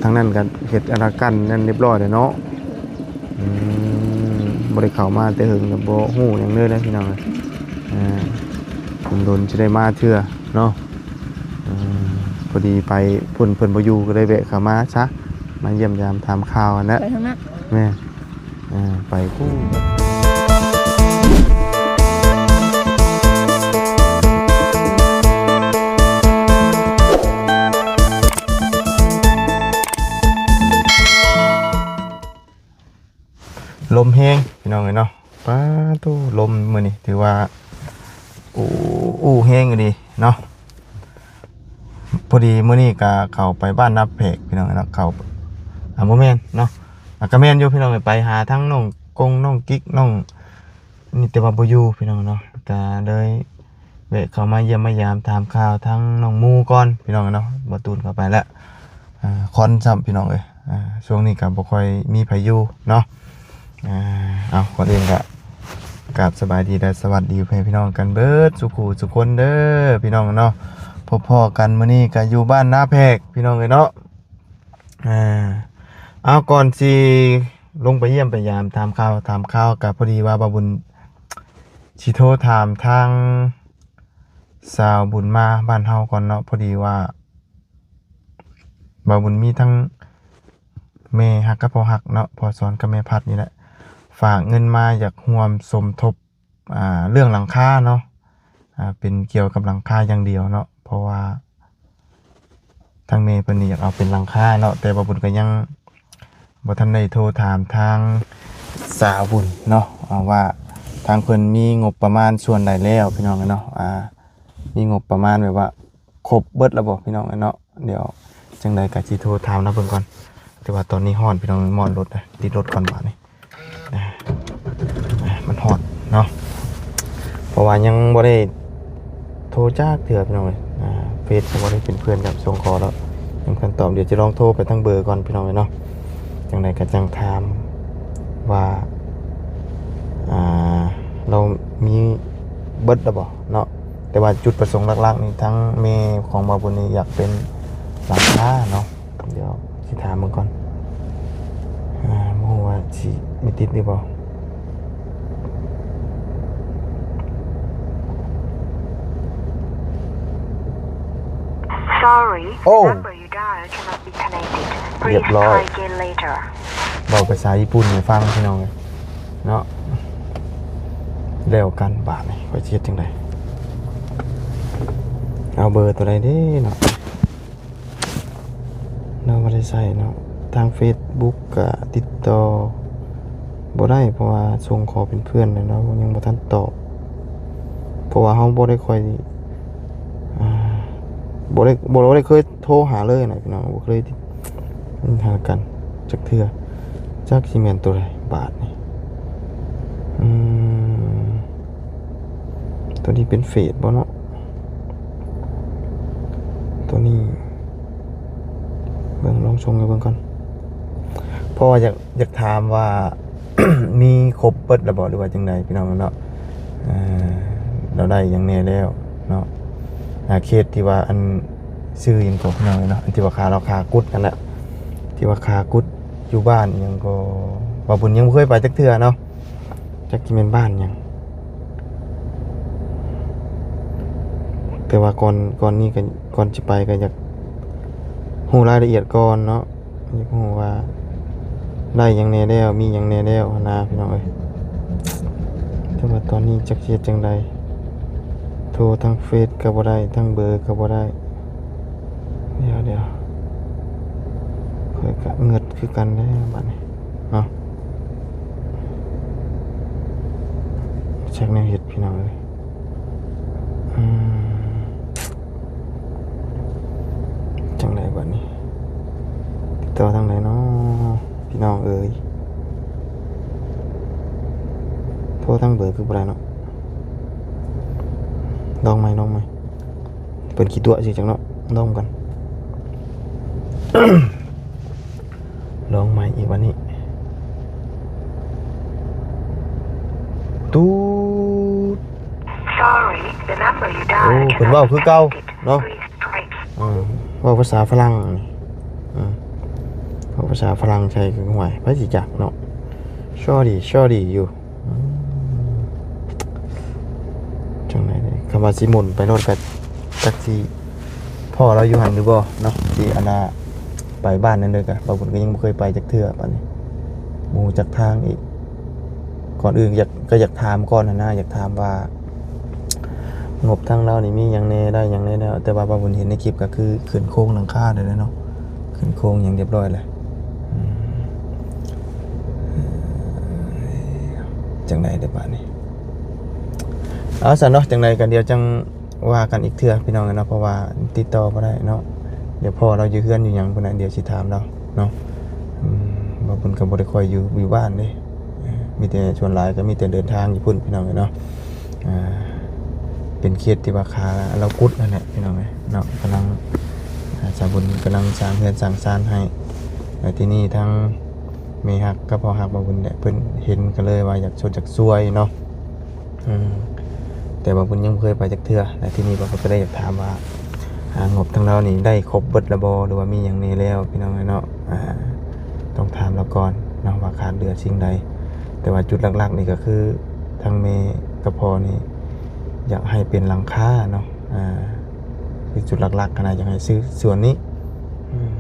ທາງນັ້ນກໍເຮັດອັນນັ້ນກັ້ນນັ້ນຮຽບຮ້ອຍແລ້ວເນາະ. ອືມ ບໍ່ໄດ້ເຂົ້າມາແຕ່ເຫິງ ກໍບໍ່ຮູ້ຫຍັງເລີຍເດ້ພີ່ນ້ອງເອີຍ. ອ່າ ດົນໆຊິໄດ້ມາເທື່ອເນາະ. ອືມ ພໍດີໄປພຸ້ນເພິ່ນບໍ່ຢູ່ ກໍເລີຍແວະເຂົ້າມາຊະ ມາຢ້ຽມຢາມຖາມຂ່າວຫັ້ນແຫຼະ. ໄປທາງນັ້ນ ແມ່ນ. ອ່າ ໄປພຸ້ນ. ລົມແຮງພີ່ນ້ອງເອີຍເນາະ. ປາໂທ້ ລົມມື້ນີ້ຖືວ່າ ອູ ອູແຮງອີ່ຫຼີເນາະ. ພໍດີມື້ນີ້ກະເຂົ້າໄປບ້ານນາແພກພີ່ນ້ອງເນາະ. ເຂົ້າ ອ່າ ບໍ່ແມ່ນເນາະ ອ່າ ກະແມ່ນຢູ່ພີ່ນ້ອງເອີຍ. ໄປຫາທາງນ້ອງກົງ ນ້ອງກິກ ນ້ອງ ນີ້ ແຕ່ວ່າບໍ່ຢູ່ພີ່ນ້ອງເນາະ. ກະເລີຍແວະເຂົ້າມາຢ້ຽມມາຢາມຖາມຂ່າວທາງນ້ອງໝູກ່ອນພີ່ນ້ອງເນາະ. ບໍ່ຕູນເຂົ້າໄປແລ້ວ ອ່າ ຄອນຊ້ຳພີ່ນ້ອງເອີຍ. ອ່າ ຊ່ວງນີ້ກໍບໍ່ຄ່ອຍມີໃຜຢູ່ເນາະ. ອ່າ ເອົາ ກ່ອນອື່ນກໍກາບສະບາຍດີ ແລະ ສະຫວັດດີພໍ່ແມ່ພີ່ນ້ອງກັນເບິດສູ່ຜູ້ສູ່ຄົນເດີພີ່ນ້ອງເນາະ. ພົບພໍ້ກັນມື້ນີ້ກໍຢູ່ບ້ານນາແພກພີ່ນ້ອງເອີຍເນາະ. ອ່າ ເອົາ ກ່ອນຊິລົງໄປຢ້ຽມໄປຢາມ ຖາມຂ່າວຖາມຂ່າວ ກໍພໍດີວ່າບ່າວບຸນຊິໂທຖາມທາງສາວບຸນມາບ້ານເຮົາກ່ອນເນາະ. ພໍດີວ່າ ບ່າວບຸນມີທັງແມ່ຮັກກັບພໍ່ຮັກເນາະ ພໍ່ສອນກັບແມ່ພັດນີ້ແຫຼະ ຝາກເງິນມາຢາກຮ່ວມສົມທົບ ອ່າ ເລື່ອງຫຼັງຄາເນາະ. ອ່າ ເປັນກ່ຽວກັບຫຼັງຄາຢ່າງດຽວເນາະ ເພາະວ່າທາງແມ່ເພິ່ນນີ້ຢາກເອົາເປັນຫຼັງຄາເນາະ. ແຕ່ບ່າວບຸນກໍຍັງບໍ່ທັນໄດ້ໂທຖາມທາງສາວບຸນເນາະ ອ່າ ວ່າທາງເພິ່ນມີງົບປະມານສ່ວນໃດແລ້ວພີ່ນ້ອງເນາະ. ອ່າ ມີງົບປະມານແບບວ່າ ຄົບເບິດແລ້ວບໍ່ພີ່ນ້ອງເອີຍເນາະ? ດຽວຈັ່ງໃດກໍຊິໂທຖາມນຳເພິ່ນກ່ອນ. ແຕ່ວ່າຕອນນີ້ຮ້ອນພີ່ນ້ອງ ມອດລົດ ຕິດລົດກ່ອນບາດນີ້ ອ່າ ມັນຮ້ອນເນາະ ເພາະວ່າຍັງບໍ່ໄດ້ໂທຈັກເທື່ອພີ່ນ້ອງເອີຍ. ອ່າ ເຟສກໍບໍ່ໄດ້ເປັນເພື່ອນກັບ ສົ່ງຂໍແລ້ວຍັງບໍ່ທັນຕອບ. ດຽວຈະລອງໂທໄປທາງເບີກ່ອນພີ່ນ້ອງເອີຍເນາະ. ຈັ່ງໃດກໍຈັ່ງຖາມວ່າ ອ່າ ລາວມີເບິດແລ້ວບໍ່ເນາະ? ແຕ່ວ່າຈຸດປະສົງຫຼັກໆນີ້ ທາງແມ່ຂອງບ່າວບຸນນີ້ຢາກເປັນຫຼັງຄາເນາະ. ດຽວຊິຖາມເບິ່ງກ່ອນ ອ່າ ບໍ່ຮູ້ວ່າຊິມີຕິດຫຼືບໍ່. Sorry, ໂອ້ the number you dialed cannot be connected. ຮຽບ Please ຮ້ອຍ try again later. ເວົ້າພາສາຍີ່ປຸ່ນໃຫ້ຟັງພີ່ນ້ອງເອີຍເນາະ. ແລ້ວກັນບາດນີ້ ຂ້ອຍຊິເຮັດຈັ່ງໃດ? ເອົາເບີໂຕໃດເດ້ເນາະ? ເນາະ ບໍ່ໄດ້ໃຊ້ເນາະ. ທາງເຟສບຸກກະຕິດຕໍ່ບໍ່ໄດ້ ເພາະວ່າສົ່ງຂໍເປັນເພື່ອນແລ້ວເນາະ ຍັງບໍ່ທັນຕອບ. ເພາະວ່າເຮົາບໍ່ໄດ້ຄ່ອຍ ອ່າ ບໍ່ໄດ້ ບໍ່ ບໍ່ໄດ້ເຄີຍໂທຫາເລີຍນະພີ່ນ້ອງ ບໍ່ເຄີຍຕິດຫາກັນຈັກເທື່ອ. ຈັກຊິແມ່ນໂຕໃດບາດນີ້? ອືມ ໂຕນີ້ເປັນເຟສບໍ່ເນາະ? ໂຕນີ້ ເບິ່ງ ລອງສົ່ງໃຫ້ເບິ່ງກ່ອນ ເພາະວ່າຢາກ ຢາກຖາມວ່າ ມີຄົບເບິດແລ້ວບໍ່ ຫຼືວ່າຈັ່ງໃດພີ່ນ້ອງເນາະ? ເອີ ລາວໄດ້ຫຍັງແດ່ແລ້ວເນາະ? ອາ ເຂດທີ່ວ່າ ອັນ ຊື່ຫຍັງກໍພີ່ນ້ອງເນາະ ອັນທີ່ວ່າຄາ ລາວຄາກຸດຫັ້ນແຫຼະ ທີ່ວ່າຄາກຸດຢູ່ບ້ານຫຍັງກໍ ບ່າວບຸນຍັງບໍ່ເຄີຍໄປຈັກເທື່ອເນາະ. ຈັກຊິແມ່ນບ້ານຫຍັງ ແຕ່ວ່າກ່ອນ ກ່ອນນີ້ກໍ ກ່ອນຊິໄປກໍຢາກຮູ້ລາຍລະອຽດກ່ອນເນາະ ຢາກຮູ້ວ່າໄດ້ຫຍັງແດ່ແລ້ວ ມີຫຍັງແດ່ແລ້ວຫັ້ນນະພີ່ນ້ອງເອີຍ. ແຕ່ວ່າຕອນນີ້ຈັກຊິເຮັດຈັ່ງໃດ ໂທທາງເຟສກໍບໍ່ໄດ້ ທາງເບີກໍບໍ່ໄດ້. ດຽວ ດຽວ ຂ້ອຍກະເງືອດຄືກັນແລ້ວບາດນີ້ເນາະ ຈັກແນວເຮັດພີ່ນ້ອງເອີຍ. ອືມ ຈັ່ງໃດບາດນີ້ ຕິດຕໍ່ທາງໃດເນາະ ພີ່ນ້ອງເອີຍ? ໂທທາງເບີຄືບໍ່ໄດ້ເນາະ. ລອງໃໝ່ ລອງໃໝ່. ເພິ່ນຂີ້ຕົວະຊິຈັກເນາະ ລອງກັນ ລອງໃໝ່ອີກບາດນີ້ ຕູດ. Sorry, the number you dialed cannot be connected. ໂອ້ ເພິ່ນເວົ້າຄືເກົ່າເນາະ Please try again. ເອີ ເວົ້າພາສາຝຣັ່ງນີ້ ເອີ ເວົ້າພາສາຝຣັ່ງໃສ່ກໍ ຫ້ວຍ ໃຜຊິຈັກເນາະ. Sorry sorry ຢູ່. ອືມ ຈັ່ງໃດເດ ຄຳວ່າຊິໝຸນໄປໂລດກໍຈັກຊິພໍ້ລາວຢູ່ຫັ້ນຫຼືບໍ່ເນາະ ຊິອັນນ່າ ໄປບ້ານນັ້ນເດີ. ກະບ່າວບຸນກໍຍັງບໍ່ເຄີຍໄປຈັກເທື່ອປານນີ້ ບໍ່ຮູ້ຈັກທາງອີກ. ກ່ອນອື່ນຢາກ ກໍຢາກຖາມກ່ອນຫັ້ນນະ ຢາກຖາມວ່າ ງົບທາງລາວນີ້ມີຫຍັງແດ່ ໄດ້ຫຍັງແດ່ແລ້ວ? ແຕ່ວ່າບ່າວບຸນເຫັນໃນຄລິບກໍຄືຂຶ້ນໂຄງຫຼັງຄາໄດ້ແລ້ວເນາະ ຂຶ້ນໂຄງຫຍັງຮຽບຮ້ອຍແລ້ວ. ອືມ ຈັ່ງໃດເດບາດນີ້? ເອົາຊັ້ນເນາະ ຈັ່ງໃດກໍດຽວຈັ່ງ ວ່າກັນອີກເທື່ອພີ່ນ້ອງເອີຍເນາະ ເພາະວ່າຕິດຕໍ່ບໍ່ໄດ້ເນາະ. ດຽວພໍ້ລາວຢູ່ເຮືອນຢູ່ຫຍັງພຸ້ນນະ ດຽວຊິຖາມລາວເນາະ. ອືມ ບ່າວບຸນກໍບໍ່ໄດ້ຄ່ອຍຢູ່ ຢູ່ບ້ານເດ້ ມີແຕ່ ສ່ວນຫຼາຍກໍມີແຕ່ເດີນທາງຢູ່ພຸ້ນພີ່ນ້ອງເອີຍເນາະ. ອ່າ ເປັນເຂດທີ່ວ່າຂາລາວກຸດນັ້ນແຫຼະພີ່ນ້ອງເອີຍເນາະ. ກຳລັງ ອ່າ ສາວບຸນກຳລັງສ້າງເຮືອນສ້າງຊານໃຫ້ ແລ້ວທີນີ້ທາງແມ່ຮັກກັບພໍ່ຮັກບ່າວບຸນແຫຼະ ເພິ່ນເຫັນກໍເລີຍວ່າຢາກຊົດຢາກຊ່ວຍເນາະ. ອືມ ແຕ່ວ່າເພິ່ນຍັງບໍ່ເຄີຍໄປຈັກເທື່ອ ແລະ ທີນີ້ເພິ່ນກໍເລີຍຢາກຖາມວ່າ ອ່າ ງົບທາງລາວນີ້ໄດ້ຄົບເບິດແລ້ວບໍ່ ຫຼືວ່າມີຫຍັງແດ່ແລ້ວ ພີ່ນ້ອງເອີຍເນາະ. ອ່າ ຕ້ອງຖາມລາວກ່ອນເນາະວ່າຂາດເຫຼືອສິ່ງໃດ. ແຕ່ວ່າຈຸດຫຼັກໆນີ້ກໍຄືທາງແມ່ກັບພໍ່ນີ້ຢາກໃຫ້ເປັນຫຼັງຄາເນາະ. ອ່າ ຄືຈຸດຫຼັກໆຫັ້ນນະ ຢາກໃຫ້ຊື້ສ່ວນນີ້. ອືມ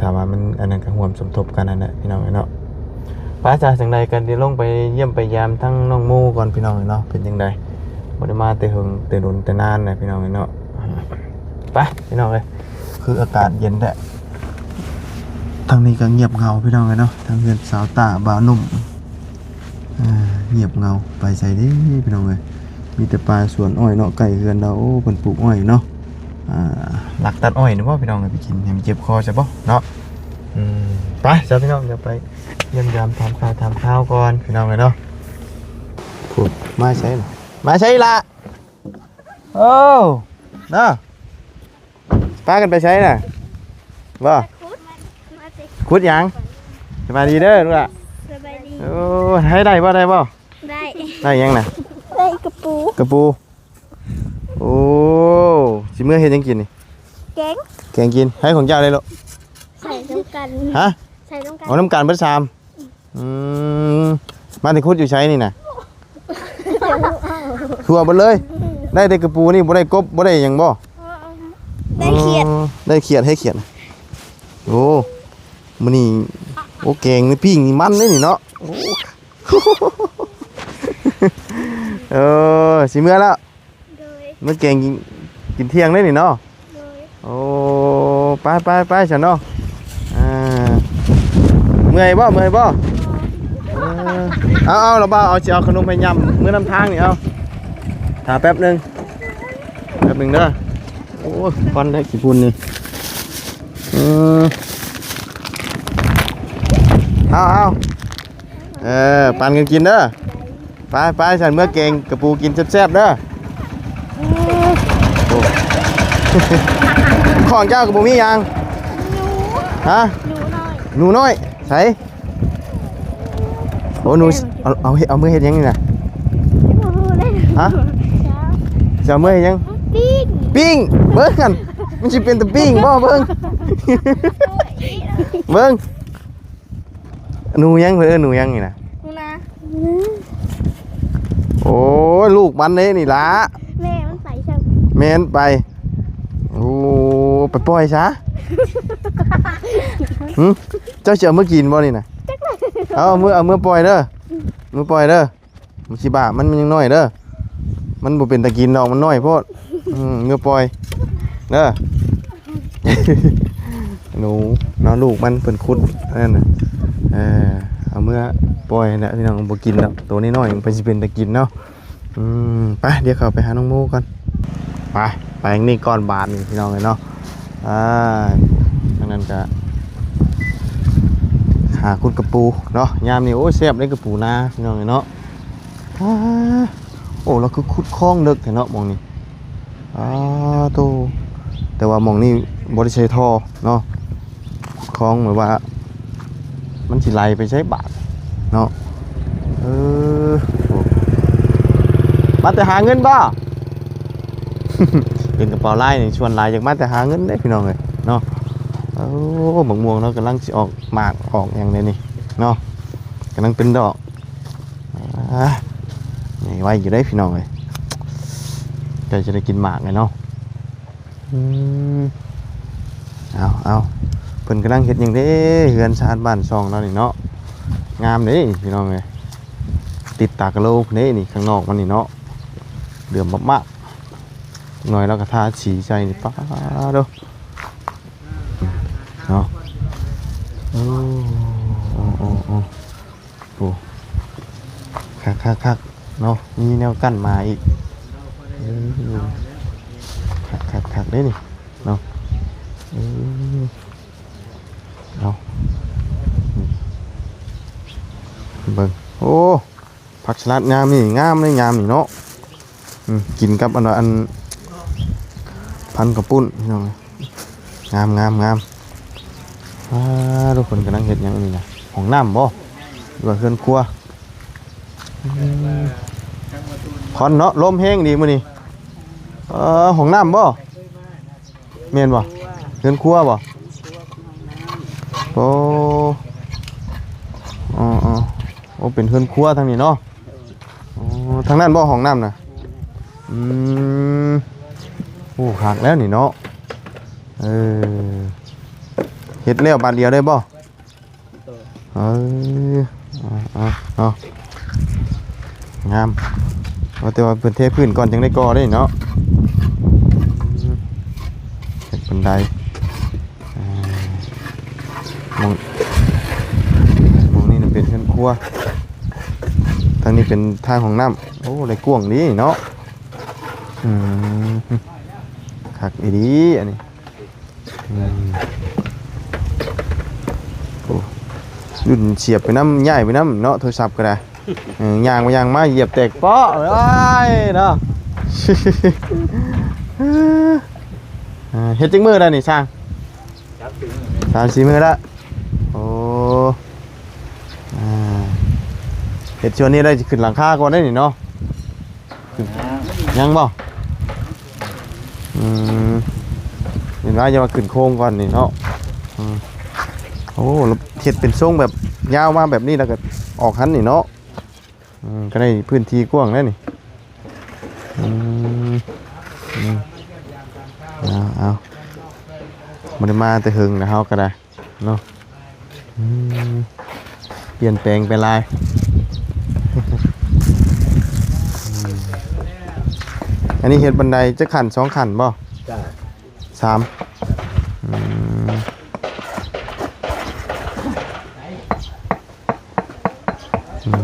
ຖ້າວ່າມັນອັນນັ້ນກໍຮ່ວມສົມທົບກັນຫັ້ນແຫຼະພີ່ນ້ອງເອີຍເນາະ. ໄປຊະ ຈັ່ງໃດກໍດຽວລົງໄປຢ້ຽມໄປຢາມທັງນ້ອງໂມກ່ອນພີ່ນ້ອງເອີຍເນາະ ເປັນຈັ່ງໃດ ບໍ່ໄດ້ມາແຕ່ເຫິງແຕ່ດົນແຕ່ນານແຫຼະພີ່ນ້ອງເອີຍເນາະ. ໄປພີ່ນ້ອງເອີຍ ຄືອາກາດເຢັນແທ້. ທາງນີ້ກໍງຽບເຫງົາພີ່ນ້ອງເອີຍເນາະ ທາງເຮືອນສາວຕ້າບ່າວໜຸ່ມ. ອ່າ ງຽບເຫງົາ ໄປໃສເດ້ພີ່ນ້ອງເອີຍ. ມີແຕ່ປ່າສວນອ້ອຍເນາະ ໃກ້ເຮືອນລາວ. ໂອ້ ເພິ່ນປູກອ້ອຍເນາະ. ອ່າ ລັກຕັດອ້ອຍນີ້ບໍ່ພີ່ນ້ອງເອີຍ ໄປກິນໃຫ້ມັນເຈັບຄໍຊະບໍ່ເນາະ. ອືມ ໄປຊະພີ່ນ້ອງ ດຽວໄປຢ້ຽມຢາມຖາມຂ່າວຖາມຄາວກ່ອນພີ່ນ້ອງເອີຍເນາະ. ໂອ້ ມາໃສລະ ມາໃສລະ? ໂອ້ ເນາະ. ພາກັນໄປໃສນະ? ບໍ່ ມາຂຸດ ມາຂຸດຫຍັງ? ສະບາຍດີເດີລູກຫຼ້າ. ສະບາຍດີ. ໂອ້ ໃຫ້ໄດ້ບໍ່ ໄດ້ບໍ່? ໄດ້. ໄດ້ຫຍັງນະ? ໄດ້ກະປູ ກະປູ. ໂອ້ ຊິເມືອເຮັດຫຍັງກິນນີ້? ແກງ ແກງກິນ. ໃຫ້ຂອງເຈົ້າໄດ້ລູກ? ໃສ່ນຳກັນ. ຮະ? ໃສ່ນຳກັນ. ເອົານຳກັນເບິດສາມ. ອືມ ມາແຕ່ຂຸດຢູ່ໃສນີ້ນະ? ທົ່ວເບິດເລີຍ. ໄດ້ແຕ່ກະປູນີ້ ບໍ່ໄດ້ກົບ ບໍ່ໄດ້ຫຍັງບໍ່? ໄດ້ຂຽດ. ອໍ ໄດ້ຂຽດ ໃຫ້ຂຽດ. ໂອ້ ມື້ນີ້ ໂອ້ ແກງນີ້ ປີ້ງນີ້ມັນເດ້ນີ້ເນາະ. ໂອ້ ເອີ ຊິເມືອແລ້ວ. ໂດຍ. ມື້ແກງກິນ ກິນທ່ຽງເດ້ນີ້ເນາະ. ໂດຍ. ໂອ້ ໄປໆໆ ຊັ້ນເນາະ. ອ່າ ເມື່ອຍບໍ່ ເມື່ອຍບໍ່? ເອີ ເອົາໆ ລະບ່າວ ເອົາ ຊິເອົາຂະໜົມໃຫ້ຍ່ຳ ເມືອນຳທາງນີ້. ເອົາ ຖ້າແປັບໜຶ່ງ ແປັບໜຶ່ງເດີ. ໂອ້ຍ ຄວັນໄດ້ຂີ້ຝຸ່ນນີ້. ເອີ ເອົາໆ ເອີ ປັນກັນກິນເດີ. ໄປໆ ຊັ້ນ ເມືອແກງກະປູກິນແຊບໆເດີ. ໂອ້ ຂອງເຈົ້າກໍບໍ່ມີຫຍັງ. ຮະ? ໜູນ້ອຍ ໜູນ້ອຍ ໃສ? ໂອ້ ໜູ ເອົາ ເອົາ ເອົາເມືອເຮັດຫຍັງນີ້ນະ? ບໍ່ຮູ້ເລີຍ. ຮະ? ຈະເອົາເມືອເຮັດຫຍັງ? ປີ້ງ ປີ້ງ. ເບິ່ງຫັ້ນ ມັນຊິເປັນຕາປີ້ງບໍ່? ເບິ່ງ ເບິ່ງ. ໜູຫຍັງ? ເພິ່ນເອີ້ນໜູຫຍັງນີ້ນະ? ໜູນາ. ໂອ້ຍ ລູກມັນເດ້ນີ້ລະ. ແມ່ມັນໄປຊະ. ແມ່ມັນໄປ. ໂອ້ ໄປປ່ອຍຊະ. ຫຶ? ເຈົ້າຊິເອົາເມືອກິນບໍ່ນີ້ນະ? ເອົາເມືອ ເອົາເມືອປ່ອຍເດີ. ເມືອປ່ອຍເດີ. ມັນຂີ້ບ້າ ມັນ ມັນຍັງນ້ອຍເດີ. ມັນບໍ່ເປັນຕາກິນດອກ ມັນນ້ອຍໂພດ. ອືມ ເມືອປ່ອຍເດີ. ໜູເນາະ ລູກມັນເພິ່ນຂຸດອັນນັ້ນນະ. ເອີ ເອົາເມືອປ່ອຍຫັ້ນແຫຼະພີ່ນ້ອງ ບໍ່ກິນດອກ ໂຕນ້ອຍໆ ມັນໄປຊິເປັນຕາກິນເນາະ. ອືມ ໄປ ດຽວເຂົ້າໄປຫານ້ອງໂມກ່ອນ. ໄປ ໄປນີ້ກ່ອນບາດນີ້ພີ່ນ້ອງເອີຍເນາະ. ອ່າ ທາງນັ້ນກະຫາຂຸດກະປູເນາະ. ຍາມນີ້ ໂອ້ຍ ແຊບເດ້ກະປູນາພີ່ນ້ອງເອີຍເນາະ. ອ່າ ໂອ້ ລາວຄືຂຸດຄອງເລິກແທ້ເນາະໝ່ອງນີ້. ອ່າ ໂຕ ແຕ່ວ່າໝ່ອງນີ້ບໍ່ໄດ້ໃສ່ທໍ່ເນາະ. ຄອງແບບວ່າມັນຊິໄຫຼໄປໃສບາດເນາະ. ເອີ ໂອ້ ມາແຕ່ຫາເງິນບໍ່? ເຫັນກະເປົາລາຍນີ້ ສ່ວນຫຼາຍຢາກມາແຕ່ຫາເງິນເດ້ພີ່ນ້ອງເອີຍເນາະ. ໂອ້ ບັກມ່ວງເນາະ ກຳລັງຊິອອກໝາກອອກຫຍັງແລ້ວນີ້ເນາະ ກຳລັງເປັນດອກ. ອ່າ ໃຫຍ່ໄວຢູ່ເດ້ພີ່ນ້ອງເອີຍ ໃກ້ຈະໄດ້ກິນໝາກແລ້ວເນາະ. ອືມ ເອົາ ເອົາ ເພິ່ນກຳລັງເຮັດຫຍັງເດ້ ເຮືອນຊານບ້ານຊ່ອງເຮົານີ້ເນາະ ງາມເດ້ພີ່ນ້ອງເອີຍ ຕິດຕາກະໂລພຸ້ນເດ້ນີ້ ຂ້າງນອກມັນນີ້ເນາະ ເຫຼື້ອມມາກໆ ໜ້ອຍລາວກໍທາສີໃສ່ນີ້ ປາດໂທ້ ເນາະ. ໂອ້ ໂອ້ ໂອ້ ໂອ້ ໂອ້ ຄັກໆໆ ເນາະ ມີແນວກັ້ນໝາອີກ ເອີ ຄັກໆໆ ເດ້ນີ້ເນາະ ເອີ ເອົາ ເບິ່ງ ໂອ້ ຜັກສະຫຼັດຍາມນີ້ງາມເດ້ ຍາມນີ້ເນາະ ອືມ ກິນກັບອັນວ່າ ອັນ ພັນເຂົ້າປຸ້ນພີ່ນ້ອງ ງາມ ງາມ ງາມ. ອ່າ ທຸກຄົນກຳລັງເຮັດຫຍັງນີ້ນະ ຫ້ອງນ້ຳບໍ່ ຫຼືວ່າເຮືອນຄົວ? ອືມ ຄວັນເນາະ ລົມແຮງດີມື້ນີ້. ເອີ ຫ້ອງນ້ຳບໍ່? ແມ່ນບໍ່? ເຮືອນຄົວບໍ່? ໂອ້ ອໍໆ ໂອ້ ເປັນເຮືອນຄົວທາງນີ້ເນາະ. ໂອ້ ທາງນັ້ນບໍ່ຫ້ອງນ້ຳນະ? ອືມ ໂອ້ ຄັກແລ້ວນີ້ເນາະ. ເອີ ເຮັດແລ້ວບາດດຽວໄດ້ບໍ່? ເອີ ເອົາ ເອົາ ເອົາ ງາມ ວ່າແຕ່ວ່າເພິ່ນເທພື້ນກ່ອນຈັ່ງໄດ້ກໍ່ເດ້ເນາະ. ເຮັດບັນໄດ ອ່າ ໝ່ອງ ໝ່ອງນີ້ນະເປັນເຮືອນຄົວ ທາງນີ້ເປັນທາງຫ້ອງນ້ຳ. ໂອ້ ໄດ້ກວ້າງດີເນາະ. ອືມ ຄັກອີ່ຫຼີອັນນີ້. ອືມ ໂອ້ ລຸ້ນສຽບໄປນຳ ຍ້າຍໄປນຳເນາະ ໂທລະສັບກໍໄດ້. ເອີ ຍ່າງໄປຍ່າງມາ ຢຽບແຕກເປາະເລີຍເນາະ. ເອີ ເຮັດຈັກມື້ແລ້ວນີ້ຊ່າງ? ສາມສີ່ມື້ແລ້ວ. ໂອ້ ອ່າ ເຮັດຊ່ວງນີ້ໄດ້ຂຶ້ນຫຼັງຄາກ່ອນໄດ໋ນີ້ເນາະ. ຍັງບໍ່? ອືມ ເຫັນວ່າຈະມາຂຶ້ນໂຄງກ່ອນນີ້ເນາະ. ອືມ ໂອ້ ເຮັດເປັນຊົງແບບຍາວມາແບບນີ້ ແລ້ວກໍອອກຫັ້ນນີ້ເນາະ. ອືມ ກໍໄດ້ພື້ນທີ່ກວ້າງແລ້ວນີ້. ອືມ ອືມ ເອົາໆ ບໍ່ໄດ້ມາແຕ່ເຫິງແລ້ວເຮົາກໍໄດ້ ເນາະ. ອືມ ປ່ຽນແປງໄປຫຼາຍ. ອືມ ອັນນີ້ເຮັດບັນໄດຈັກຂັ້ນ ສອງຂັ້ນບໍ່? ສາມ. ອືມ ອືມ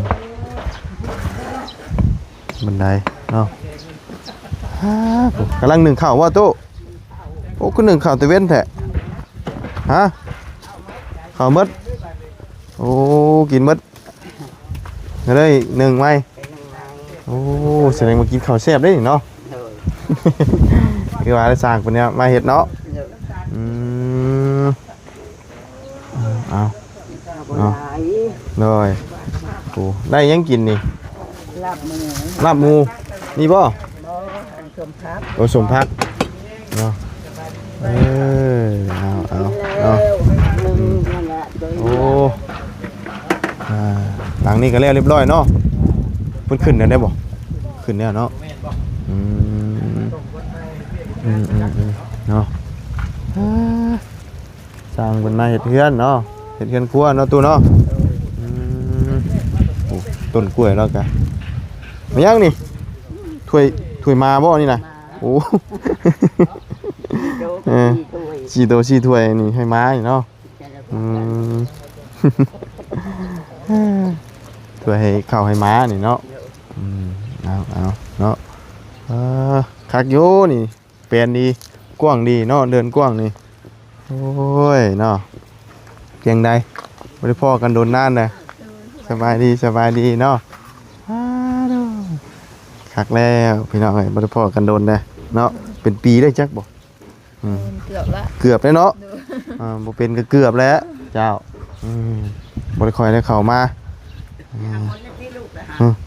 ບັນໄດເນາະ. ອາ ກຳລັງໜຶ້ງເຂົ້າບໍ່ຕູ້? ໂອ້ ຄືໜຶ້ງເຂົ້າແຕ່ເວັນແທ້? ຮະ ເຂົ້າໝົດ? ໂອ້ ກິນໝົດ ກໍເລີຍໜຶ້ງໃໝ່. ໂອ້ ສະແດງວ່າກິນເຂົ້າແຊບເດ້ເນາະ. ໂດຍ ຄືວ່າໄດ້ສ້າງເພິ່ນມາເຮັດເນາະ. ໂດຍ ອືມ ເອົາ ເອົາ ເອົາ ບໍ່ຫຼາຍ ໂດຍ. ໂອ້ ໄດ້ຫຍັງກິນນີ້? ລາບໝູ ລາບໝູ ນີ້ບໍ່? ບໍ່ ອັນສົ້ມຜັກ ໂອ້ ສົ້ມຜັກເນາະ. ເອີ ເອົາ ເອົາ ເອົາ ອືມ ໂອ້ ອ່າ ຫຼັງນີ້ກໍແລ້ວຮຽບຮ້ອຍເນາະ. ເພິ່ນຂຶ້ນແລ້ວໄດ້ບໍ່? ຂຶ້ນແລ້ວເນາະ. ອືມ ອືມໆໆ ເນາະ. ອ່າ ຊ່າງເພິ່ນມາເຮັດເຮືອນເນາະ ເຮັດເຮືອນຄົວເນາະຕູ້ເນາະ. ອືມ ໂອ້ ຕົ້ນກ້ວຍລາວກະ ແມ່ນຫຍັງນີ້? ຖ້ວຍ ຖ້ວຍໝາບໍ່ນີ້ນະ? ໂອ້ ເອີ ສີ່ໂຕສີ່ຖ້ວຍນີ້ໃຫ້ໝານີ້ເນາະ. ອືມ ຖ້ວຍໃຫ້ເຂົ້າໃຫ້ໝານີ້ເນາະ. ອືມ ເອົາ ເອົາເນາະ. ເອີ ຄັກຢູ່ນີ້ ແປນດີ ກວ້າງດີເນາະ ເດີ່ນກວ້າງນີ້. ໂອ້ຍເນາະ ຈັ່ງໃດ ບໍ່ໄດ້ພໍ້ກັນດົນນານນະ. ສະບາຍດີ ສະບາຍດີເນາະ. ອ້າ ຄັກແລ້ວພີ່ນ້ອງເອີຍ ບໍ່ໄດ້ພໍ້ກັນດົນນະເນາະ. ເປັນປີໄດ້ຈັກບໍ່? ອືມ ເກືອບລະ ເກືອບແລ້ວເນາະ. ໂດຍ ອ່າ ບໍ່ເປັນກໍເກືອບແລ້ວເຈົ້າ. ອືມ ບໍ່ໄດ້ຄ່ອຍໄດ້ເຂົ້າມາ. ອືມ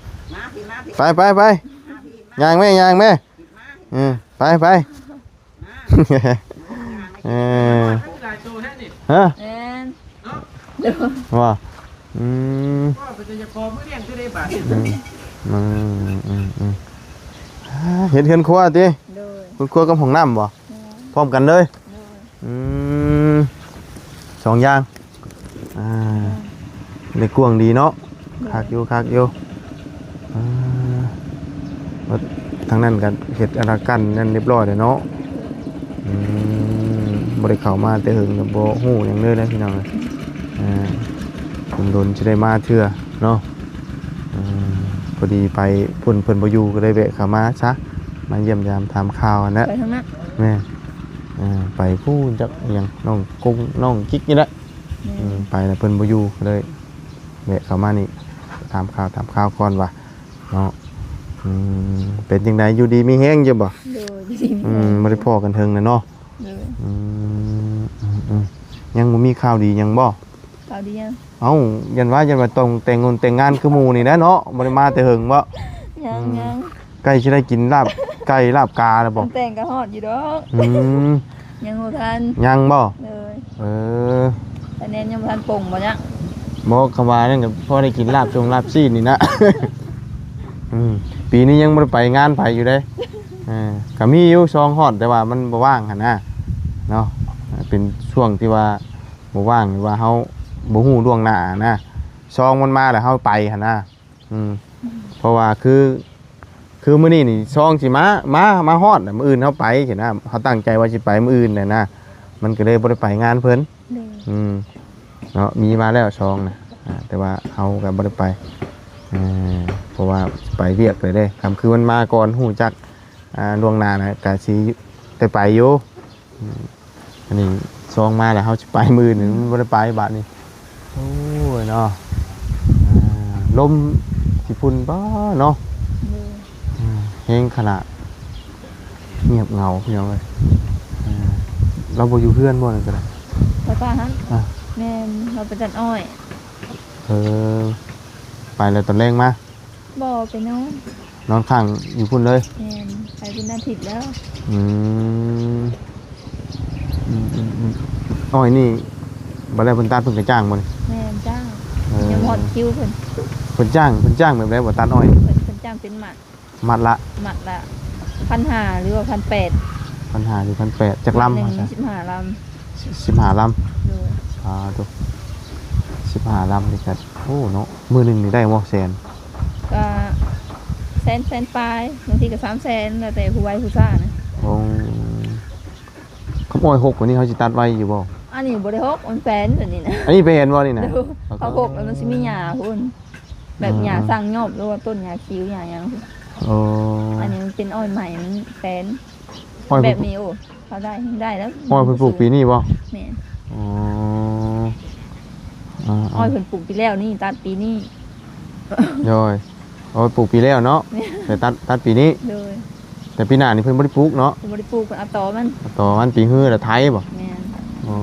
ໄປ ໄປ ໄປ ຍ່າງແມ່ ຍ່າງແມ່. ເອີ ໄປ ໄປ ເອີ ເອີ ເອີ ເອີ ໂຕແທ້ນີ້ ຮະ ແມ່ນ ເນາະ ໂດຍ ວ່າ ອືມ ວ່າເປັນຕາຢາກຂໍມື້ລ້ຽງຄືໄດ້ບາດນີ້ ອືມ ອືມ ອືມ ອືມ ອ່າ ເຮັດເຮືອນຄົວຕິ ໂດຍ ເຮືອນຄົວກັບຫ້ອງນ້ຳບໍ່ ແມ່ນ ພ້ອມກັນເລີຍ ໂດຍ ອືມ ສອງຢ່າງ ອ່າ ໄດ້ກວ້າງດີເນາະ ໂດຍ ຄັກຢູ່ ຄັກຢູ່ ອ່າ ທາງນັ້ນກໍເຮັດອັນນັ້ນກັ້ນນັ້ນຮຽບຮ້ອຍແລ້ວເນາະ ອືມ ບໍ່ໄດ້ເຂົ້າມາແຕ່ເຫິງ ກໍບໍ່ຮູ້ຫຍັງເລີຍນະພີ່ນ້ອງເອີຍ ອ່າ ດົນໆຊິໄດ້ມາເທື່ອເນາະ ອ່າ ພໍດີໄປພຸ້ນເພິ່ນບໍ່ຢູ່ ກໍເລີຍແວະເຂົ້າມາຊະ ມາຢ້ຽມຢາມຖາມຂ່າວຫັ້ນແຫຼະ ໄປທາງນັ້ນ ແມ່ນ ອ່າ ໄປພຸ້ນຈັກອີ່ຫຍັງ ນ້ອງກົງ ນ້ອງກິກນີ້ແຫຼະ ແມ່ນ ອືມ ໄປແລ້ວເພິ່ນບໍ່ຢູ່ ກໍເລີຍແວະເຂົ້າມານີ້ ຖາມຂ່າວ ຖາມຂ່າວກ່ອນວ່າເນາະ ອືມ ເປັນຈັ່ງໃດ ຢູ່ດີມີແຮງຢູ່ບໍ່ ໂດຍ ຢູ່ດີມີແຮງ ອືມ ບໍ່ໄດ້ພໍ້ກັນເຖິງແລ້ວເນາະ ໂດຍ ອືມ ອືມ ອືມ ຍັງບໍ່ມີຂ່າວດີຫຍັງບໍ່ ຂ່າວດີຫຍັງ ເອົ້າ ຢ້ານວ່າ ຢ້ານວ່າຕ້ອງແຕ່ງງົນແຕ່ງງານຄືໝູ່ນີ້ແຫຼະເນາະ ບໍ່ໄດ້ມາແຕ່ເຫິງບໍ່ ຍັງ ອືມ ຍັງ ໃກ້ຊິໄດ້ກິນລາບໄກ່ລາບກາແລ້ວບໍ່ ແຕ່ງກໍຮອດຢູ່ດອກ ອືມ ຍັງບໍ່ທັນ ຍັງບໍ່ ເອີ ເອີ ຄະແນນຍັງບໍ່ທັນປົງບໍ່ຍັງ ບໍ່ ຄຳວ່ານັ້ນກໍພໍໄດ້ກິນລາບຊົງລາບຊີ້ນນີ້ນະ ອືມ ປີນີ້ຍັງບໍ່ໄດ້ໄປງານໃຜຢູ່ເດ້ ເອີ ກໍມີຢູ່ຊອງຮອດ ແຕ່ວ່າມັນບໍ່ວ່າງຫັ້ນນະເນາະ ເປັນຊ່ວງທີ່ວ່າບໍ່ວ່າງ ຫຼືວ່າເຮົາບໍ່ຮູ້ລ່ວງໜ້ານະ ຊອງມັນມາແລ້ວເຮົາໄປຫັ້ນນະ ອືມ ເພາະວ່າຄື ຄືມື້ນີ້ນີ້ຊອງຊິມາ ມາ ມາຮອດ ມື້ອື່ນເຮົາໄປຊີ້ນະ ເຮົາຕັ້ງໃຈວ່າຊິໄປມື້ອື່ນແຫຼະນະ ມັນກໍເລີຍບໍ່ໄດ້ໄປງານເພິ່ນ ໂດຍ ອືມ ເນາະ ມີມາແລ້ວຊອງນະ ອ່າ ແຕ່ວ່າເຮົາກໍບໍ່ໄດ້ໄປ ເອີ ເພາະວ່າໄປວຽກແລ້ວເດ້ ຄຳຄືມັນມາກ່ອນ ຮູ້ຈັກ ອ່າ ລ່ວງໜ້ານະ ກໍຊິໄດ້ໄປຢູ່ ອືມ ອັນນີ້ຊອງມາແລ້ວ ເຮົາຊິໄປມື້ອື່ນ ອືມ ມັນບໍ່ໄດ້ໄປບາດນີ້ ໂອ້ຍເນາະ ອ່າ ລົມຂີ້ຝຸ່ນບໍເນາະ ໂດຍ ອືມ ແຮງຂະໜາດ ງຽບເຫງົາພີ່ນ້ອງເອີຍ ອ່າ ລາວບໍ່ຢູ່ເຮືອນບໍ່ ນັ້ນກໍໄດ້ ໄປປ່າຫັ້ນ ອ່າ ແມ່ນ ລາວໄປຕັດອ້ອຍ ເອີ ໄປແລ້ວຕອນແລງມາ ບໍ່ ໄປນອນ ນອນຄ້າງຢູ່ພຸ້ນເລີຍ ແມ່ນ ໄປເປັນອາທິດແລ້ວ ອືມ ອືມໆໆ ອ້ອຍນີ້ ບັດແລ້ວເພິ່ນຕັດເພິ່ນກໍຈ້າງບໍ່ນີ້ ແມ່ນ ຈ້າງ ເອີ ຍັງບໍ່ຮອດຄິວເພິ່ນ ເພິ່ນຈ້າງ ເພິ່ນຈ້າງແບບໃດບໍ່ ຕັດອ້ອຍ ເພິ່ນ ເພິ່ນຈ້າງເປັນມັດ ມັດລະ ມັດລະພັນຫ້າ ຫຼືວ່າພັນແປດ ພັນຫ້າ ຫຼື ພັນແປດ ຈັກລຳ ມັດໜຶ່ງ ສິບຫ້າລຳ ສິບຫ້າລຳ ໂດຍ ອ່າ ໂຕ ສິບຫ້າລຳນີ້ກໍ ໂອ້ ເນາະ ມື້ໜຶ່ງນີ້ໄດ້ບໍ່ແສນ ກໍແສນ ແສນປາຍ ບາງທີກໍສາມແສນ ແລ້ວແຕ່ຜູ້ໄວຜູ້ຊ້ານະ ໂອ້ ຄຳອ້ອຍຫົກກວ່ານີ້ ເຮົາຊິຕັດໄວຢູ່ບໍ່ ອັນນີ້ບໍ່ໄດ້ຫົກ ມັນແປນ ອັນນີ້ນະ ອັນນີ້ແປນບໍ່ນີ້ນະ ໂດຍ ເຂົາຫົກແລ້ວມັນຊິມີຫຍ້າພຸ້ນ ແບບ ອ່າ ຫຍ້າສັງຫຍ້ອມ ຫຼືວ່າຕົ້ນຫຍ້າຂິວ ຫຍ້າຫຍັງ ໂອ້ ອັນນີ້ມັນເປັນອ້ອຍໃໝ່ ມັນແປນ ອ້ອຍ ແບບນີ້ ໂອ້ ເຂົາໄດ້ ໄດ້ແລ້ວ ອ້ອຍເພິ່ນປູກປີນີ້ບໍ່ ແມ່ນ ອໍ ອ່າໆ ອ້ອຍເພິ່ນປູກປີແລ້ວນີ້ ຕັດປີນີ້ ໂດຍ ໂອ້ ປູກປີແລ້ວເນາະ ແມ່ນ ແຕ່ຕັດ ຕັດປີນີ້ ໂດຍ ແຕ່ປີໜ້ານີ້ເພິ່ນບໍ່ໄດ້ປູກເນາະ ເພິ່ນບໍ່ໄດ້ປູກ ເພິ່ນເອົາຕໍມັນ ເອົາຕໍມັນ ປີຮືລະໄຖບໍ່ ແມ່ນ ອໍ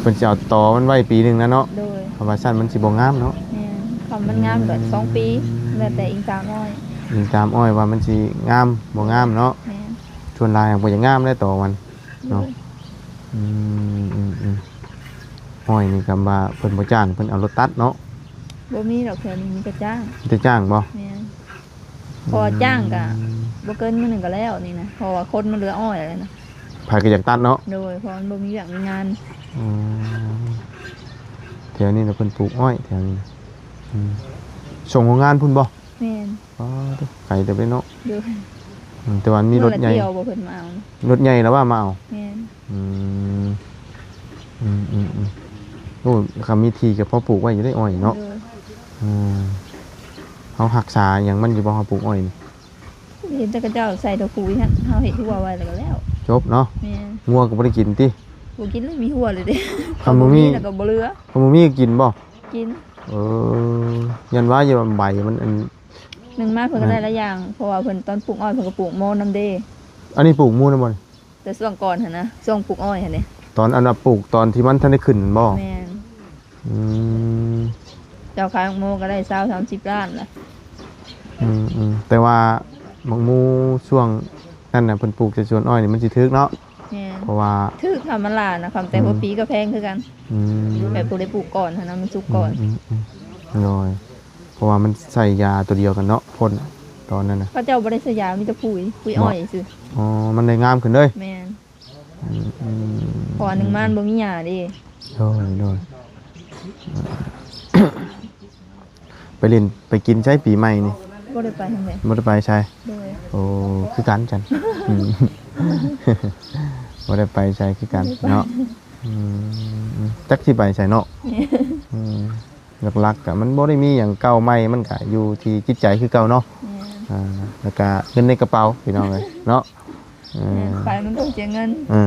ເພິ່ນຊິເອົາຕໍມັນໄວ້ປີໜຶ່ງນະເນາະ ໂດຍ ເພາະວ່າຊັ້ນມັນຊິບໍ່ງາມເນາະ ແມ່ນ ຄັນມັນງາມກໍສອງປີ ອືມ ແລ້ວແຕ່ອີງຕາມອ້ອຍ ອີງຕາມອ້ອຍວ່າມັນຊິງາມບໍ່ງາມເນາະ ແມ່ນ ສ່ວນຫຼາຍບໍ່ຢາກງາມແຫຼະຕໍມັນເນາະ ໂດຍ ອືມໆໆ ອ້ອຍນີ້ ຄຳວ່າເພິ່ນບໍ່ຈ້າງ ເພິ່ນເອົາລົດຕັດເນາະ ບໍ່ມີດອກ ແຖວນີ້ມີແຕ່ຈ້າງ ມີແຕ່ຈ້າງບໍ່ ແມ່ນ ເພາະວ່າຈ້າງກະ ອືມ ບໍ່ເກີນມື້ໜຶ່ງກໍແລ້ວນີ້ນະ ເພາະວ່າຄົນມັນເຫຼືອອ້ອຍແລ້ວນະ ໃຜກໍຢາກຕັດເນາະ ໂດຍ ເພາະມັນບໍ່ມີວຽກມີງານ ອືມ ແຖວນີ້ນະເພິ່ນປູກອ້ອຍແຖວນີ້ນະ ອືມ ສົ່ງໂຮງງານພຸ້ນບໍ່ ແມ່ນ ອໍ ໄກເຕີບເດ້ເນາະ ໂດຍ ອືມ ແຕ່ວ່າມີລົດໃຫຍ່ ມື້ລະທ່ຽວບໍ່ເພິ່ນມາເອົາ ລົດໃຫຍ່ລະວ່າມາເອົາ ແມ່ນ ອືມ ອືມໆໆ ໂອ້ ຄັນມີທີ່ກໍພໍປູກໄວ້ຢູ່ເດ້ອ້ອຍເນາະ ໂດຍ ອືມ ເຮົາຮັກສາຫຍັງມັນຢູ່ບໍ່ ເຮົາປູກອ້ອຍນີ້ ເຫັນແຕ່ເຂົາເຈົ້າໃສ່ຖົ່ວປຸ໋ຍຫັ້ນ ເຮົາເຮັດຮົ້ວໄວ້ແລ້ວກໍແລ້ວ ຈົບເນາະ ແມ່ນ ງົວກໍບໍ່ໄດ້ກິນຕິ ບໍ່ກິນເລີຍ ມີຮົ້ວເລີຍເດ້ ຄັນບໍ່ມີ ຄັນບໍ່ມີແລ້ວກໍບໍ່ເຫຼືອ ຄັນບໍ່ມີກໍກິນບໍ່ ກິນ ເອີ ຢ້ານວ່າຢູ່ໃບມັນອັນ ໜຶ່ງມາເພິ່ນກໍໄດ້ຫຼາຍຢ່າງ ອ່າ ເພາະວ່າເພິ່ນຕອນປູກອ້ອຍເພິ່ນກໍປູກໂມນຳເດ້ ອັນນີ້ປູກໝູນຳບໍ່ນີ້ ແຕ່ຊ່ວງກ່ອນຫັ້ນນະ ຊ່ວງປູກອ້ອຍຫັ້ນເດ້ ຕອນອັນວ່າປູກຕອນທີ່ມັນທັນໄດ້ຂຶ້ນແມ່ນບໍ່ ແມ່ນ ອືມ ເຈົ້າຂາຍໝາກໂມກໍໄດ້ຊາວສາມສິບລ້ານລະ ອືມໆ ແຕ່ວ່າໝາກໝູຊ່ວງນັ້ນນະ ເພິ່ນປູກແຕ່ສວນອ້ອຍນີ້ມັນຊິຖືກເນາະ ແມ່ນ ເພາະວ່າຖືກ ຄຳມະລານະ ຄຳແຕ່ຫົວປີກໍແພງຄືກັນ. ອືມ ແບບຜູ້ໄດ້ປູກກ່ອນຫັ້ນນະ ມັນສຸກກ່ອນ. ອືມໆໆ ໂດຍ ເພາະວ່າມັນໃສ່ຢາຕົວດຽວກັນເນາະ ພົ່ນຕອນນັ້ນນະ. ເຂົາເຈົ້າບໍ່ໄດ້ໃສ່ຢາ ມີແຕ່ປຸຍ ປຸຍອ້ອຍຊື່. ອໍ ມັນໄດ້ງາມຂຶ້ນເລີຍ. ແມ່ນ. ອືມໆ ເພາະວ່າໜຶ່ງມາມັນບໍ່ມີຫຍ້າເດ້. ໂດຍໆ ໄປຫຼິ້ນໄປກິນໃສປີໃໝ່ນີ້? ບໍ່ໄດ້ໄປທາງໃດ. ບໍ່ໄດ້ໄປໃສ? ໂດຍ. ໂອ້ ຄືກັນຊັ້ນ. ອືມ ບໍ່ໄດ້ໄປໃສຄືກັນເນາະ. ອືມ ຈັກຊິໄປໃສເນາະ. ແມ່ນ. ອືມ ຫຼັກໆກະມັນບໍ່ໄດ້ມີຫຍັງເກົ່າໃໝ່ ມັນກະຢູ່ທີ່ຈິດໃຈຄືເກົ່າເນາະ. ແມ່ນ. ອ່າ ແລ້ວກະເງິນໃນກະເປົາ ພີ່ນ້ອງເອີຍເນາະ. ເອີ ແມ່ນ ໄປມັນຕ້ອງເສຍເງິນ. ເອີ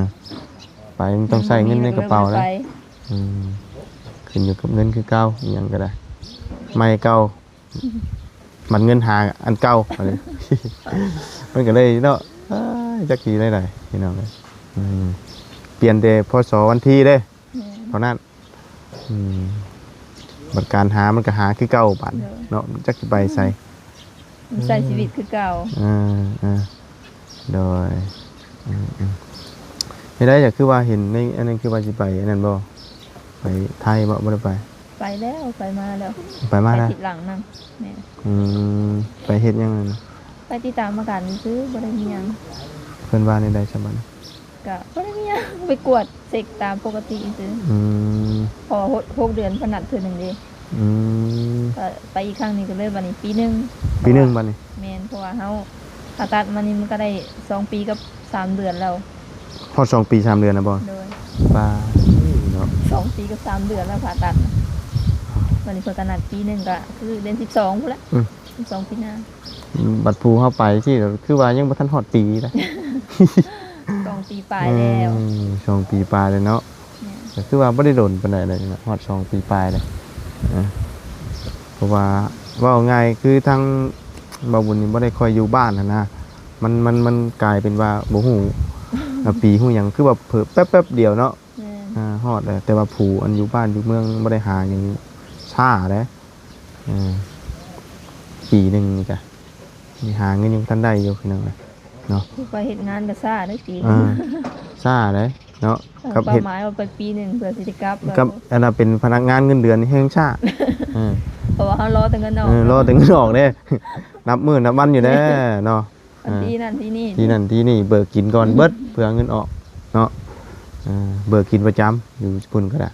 ໄປມັນຕ້ອງໃຊ້ເງິນໃນກະເປົາແລ້ວ. ອືມ ຂຶ້ນຢູ່ກັບເງິນຄືເກົ່າ ອີຫຍັງກໍໄດ້ ໃໝ່ເກົ່າ ບັດເງິນຫາອັນເກົ່າ ມັນກໍເລີຍເນາະ. ເອີຍ ຈັກຊິແນວໃດ ພີ່ນ້ອງເອີຍ. ອືມ ປ່ຽນແຕ່ ພ.ສ. ວັນທີເດ້. ແມ່ນ. ເທົ່ານັ້ນ. ອືມ ບັດການຫາມັນກໍຫາຄືເກົ່າບາດ ໂດຍ ເນາະ ຈັກຊິໄປໃສ. ມັນໃຊ້ຊີວິດຄືເກົ່າ. ເອີ ເອີ ໂດຍ. ອືມໆ ເຮັດໃດ ກໍຄືວ່າເຫັນໃນອັນນັ້ນ ຄືວ່າຊິໄປອັນນັ້ນບໍ່? ໄປໄທບໍ່? ບໍ່ໄດ້ໄປ? ໄປແລ້ວ ໄປມາແລ້ວ. ໄປມາແລ້ວ? ໄປທິດຫຼັງນຳ. ແມ່ນ. ອືມ ໄປເຮັດຫຍັງນັ້ນ? ໄປຕິດຕາມອາການຊື່ໆ ບໍ່ໄດ້ມີຫຍັງ. ເພິ່ນວ່າແນວໃດຊະບັດ? ກະບໍ່ໄດ້ມີຫຍັງ ໄປກວດເຊັກຕາມປົກກະຕິຊື່. ອືມ ເພາະວ່າຫົກ ຫົກເດືອນເພິ່ນນັດເທື່ອໜຶ່ງເດ້. ອືມ ກະໄປອີກຄັ້ງນີ້ກໍເລີຍບັດນີ້ປີໜຶ່ງ. ປີໜຶ່ງບັດນີ້? ແມ່ນ ເພາະວ່າເຮົາຜ່າຕັດມານີ້ມັນກໍໄດ້ສອງປີກັບສາມເດືອນແລ້ວ. ຮອດສອງປີສາມເດືອນແລ້ວບໍ່? ໂດຍ. ປາດເນາະ ສອງປີກັບສາມເດືອນແລ້ວຜ່າຕັດ. ບັດນີ້ເພິ່ນກໍນັດປີໜຶ່ງ ກໍຄືເດືອນສິບສອງພຸ້ນແຫຼະ. ອືມ ສິບສອງປີໜ້າ. ບັດຜູ້ເຮົາໄປຊີ້ ຄືວ່າຍັງບໍ່ທັນຮອດປີເດ້. ສອງປີປາຍແລ້ວ. ອືມ ສອງປີປາຍແລ້ວເນາະ. ແມ່ນ. ກໍຄືວ່າບໍ່ໄດ້ດົນປານໃດເດ້ເນາະ ຮອດສອງປີປາຍແລ້ວ. ເອີ ເພາະວ່າເວົ້າງ່າຍຄືທາງບ່າວບຸນນີ້ບໍ່ໄດ້ຄ່ອຍຢູ່ບ້ານຫັ້ນນະ ມັນ ມັນ ມັນກາຍເປັນວ່າບໍ່ຮູ້ ອາ ປີຮູ້ຫຍັງ ຄືວ່າເຜີແປັບໆດຽວເນາະ. ແມ່ນ. ອາ ຮອດແລ້ວ ແຕ່ວ່າຜູ້ອັນຢູ່ບ້ານຢູ່ເມືອງບໍ່ໄດ້ຫາຫຍັງ ຊ້າເດ້. ເອີ ປີໜຶ່ງນີ້ກະ ນີ້ຫາເງິນຍັງບໍ່ທັນໄດ້ຢູ່ ພີ່ນ້ອງເອີຍເນາະ. ຄືໄປເຮັດງານກໍຊ້າເດ້ປີໜຶ່ງ. ເອີ ຊ້າເດ້ເນາະ. ເອີ ກັບເຮັດ ເປົ້າໝາຍວ່າໄປປີໜຶ່ງເພື່ອຊິໄດ້ກັບ ກັບອັນນ່າເປັນພະນັກງານເງິນເດືອນແຮງຊ້າ. ເອີ ເພາະວ່າເຮົາລໍແຕ່ເງິນອອກ. ເອີ ລໍແຕ່ເງິນອອກເດ້ ນັບມື້ນັບວັນຢູ່ເດ້ເນາະ. ເອີ ທີນັ້ນທີນີ້ ທີນັ້ນທີນີ້ ເບີກກິນກ່ອນເບິດ ເພື່ອເງິນອອກເນາະ. ເອີ ເບີກກິນປະຈຳ ຢູ່ພຸ້ນກໍໄດ້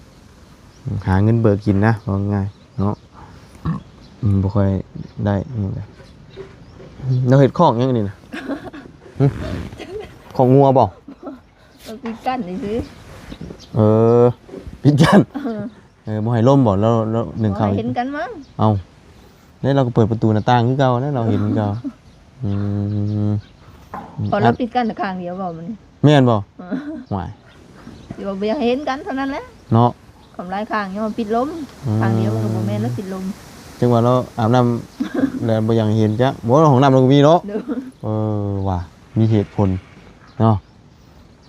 ຫາເງິນເບີກກິນນະ ເວົ້າງ່າຍເນາະ. ອືມ ບໍ່ຄ່ອຍໄດ້ຫຍັງເລີຍ. ລາວເຮັດຄອກຫຍັງອັນນີ້ນະ? ຫຶ? ຄອກງົວບໍ່? ເອີ ປິດກັ້ນຊື່. ເອີ ປິດກັ້ນ. ເອີ ເອີ ບໍ່ໃຫ້ລົມບໍ່? ລາວ ລາວໜຶ້ງເຂົ້າ ບໍ່ໃຫ້ເຫັນກັນມັ້ງ. ເອົ້າ ແລ້ວລາວກໍເປີດປະຕູໜ້າຕ່າງຄືເກົ່າ ແລ້ວລາວເຫັນຄືເກົ່າ. ອືມ ເພາະລາວປິດກັ້ນຂ້າງດຽວບໍ່ມື້ນີ້? ແມ່ນບໍ່? ເອີ ຫວາຍ ຊິວ່າບໍ່ຢາກໃຫ້ເຫັນກັນເທົ່ານັ້ນແຫຼະເນາະ. ຄວາມຫຼາຍຂ້າງຍັງວ່າປິດລົມ ອືມ ຂ້າງດຽວມັນກໍບໍ່ແມ່ນແລ້ວ ປິດລົມ. ຈັ່ງວ່າລາວອາບນ້ຳແລ້ວບໍ່ຢາກໃຫ້ເຫັນຈັກ. ບໍ່ ຫ້ອງນ້ຳລາວກໍມີເນາະ. ໂດຍ. ເອີ ວ່າມີເຫດຜົນເນາະ.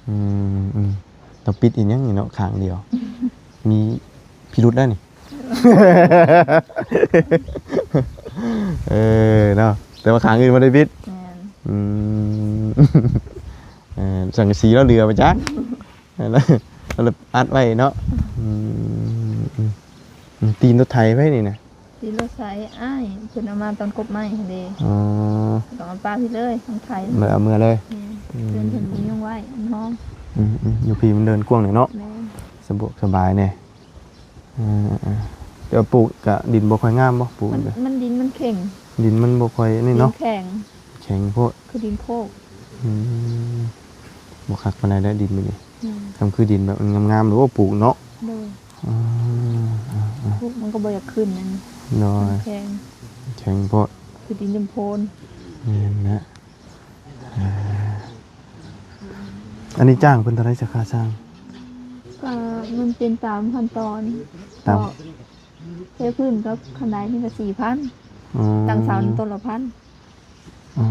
ອືມ ອືມ ຕ້ອງປິດອີ່ຫຍັງນີ້ເນາະ ຂ້າງດຽວ ມີພິລຸດໄດ໋ນີ້. ເອີ ເນາະ ແຕ່ວ່າຂ້າງອື່ນບໍ່ໄດ້ປິດ. ແມ່ນ. ອືມ ເອີ ສັງກະສີລາວເຫຼືອໄປຈັກ ລາວອັດໄວ້ເນາະ. ອືມ ອືມ ອືມ ຕີນລົດໄຖໃຜນີ້ນະ? ຂີ່ລົດໄຖອ້າຍ ເພິ່ນເອົາມາຕອນກົບໄມ້ຫັ້ນເດ້. ອໍ ຕ້ອງເອົາປາກພີ້ເລີຍ ທາງໄຖ ແລ້ວເອົາເມືອເລີຍ. ແມ່ນ. ອືມ ເພິ່ນ ເພິ່ນມີຫຍັງໄວ້ ມັນຮ້ອນ. ອືມໆ ຢູ່ພີ້ມັນເດີນກວ້າງແດ່ເນາະ. ແມ່ນ. ສະດວກສະບາຍແດ່. ເອີໆ ແຕ່ວ່າປູກກະດິນບໍ່ຄ່ອຍງາມບໍ່? ປູກ ມັນ ມັນດິນມັນເຄັ່ງ ດິນມັນບໍ່ຄ່ອຍນີ້ເນາະ. ດິນແຂງ ແຂງໂພດ ຄືດິນໂຄກ. ອືມ ບໍ່ຄັກປານໃດເດ້ດິນມື້ນີ້. ອືມ ຄັນຄືດິນແບບມັນງາມໆ ໂອ້ ປູກເນາະ. ໂດຍ. ອືມ ອືມໆ ມັນກໍບໍ່ຢາກຂຶ້ນນັ້ນ. ໂດຍ. ແຂງ ແຂງໂພດ ຄືດິນຈຳໂພນ. ແມ່ນແຫຼະ. ເອີ ອັນນີ້ຈ້າງເພິ່ນເທົ່າໃດ ສາຂາຊ່າງ? ກໍມັນເປັນຕາມຂັ້ນຕອນ ຕາມ ກໍເທພື້ນກັບຄັນໄດນີ້ກໍສີ່ພັນ. ອໍ ຕັ້ງເສົານີ້ຕົ້ນລະພັນ. ອໍ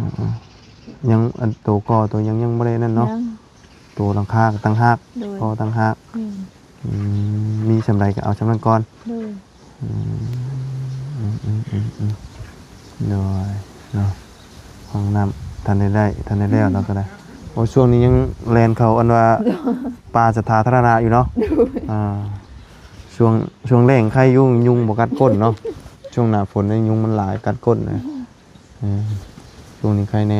ໆ ຍັງ ອັນໂຕກໍ່ໂຕຫຍັງຍັງບໍ່ໄດ້ນັ້ນເນາະ. ຍັງ. ໂຕຫຼັງຄາກໍຕ່າງຫາກ. ໂດຍ. ກໍ່ຕ່າງຫາກ. ແມ່ນ. ອືມ ມີສ່ຳໃດກໍເອົາສ່ຳນັ້ນກ່ອນ. ໂດຍ. ອືມ ອືມໆໆໆ ໂດຍ ເນາະ ຫ້ອງນ້ຳທັນໄດ້ໄດ້ ທັນໄດ້ແລ້ວ ອືມ ແລ້ວກໍໄດ້. ໂອ້ ຊ່ວງນີ້ຍັງແລ່ນເຂົ້າ ອັນວ່າ ໂດຍ ປ່າສາທາທາລະນະຢູ່ເນາະ. ໂດຍ ອ່າ ຊ່ວງ ຊ່ວງແລ້ງໄຄຢູ່ ຍຸງບໍ່ກັດກົ້ນເນາະ. ຊ່ວງໜ້າຝົນນີ້ຍຸງມັນຫຼາຍກັດກົ້ນນະ. ເອີ ຊ່ວງນີ້ໄຄແດ່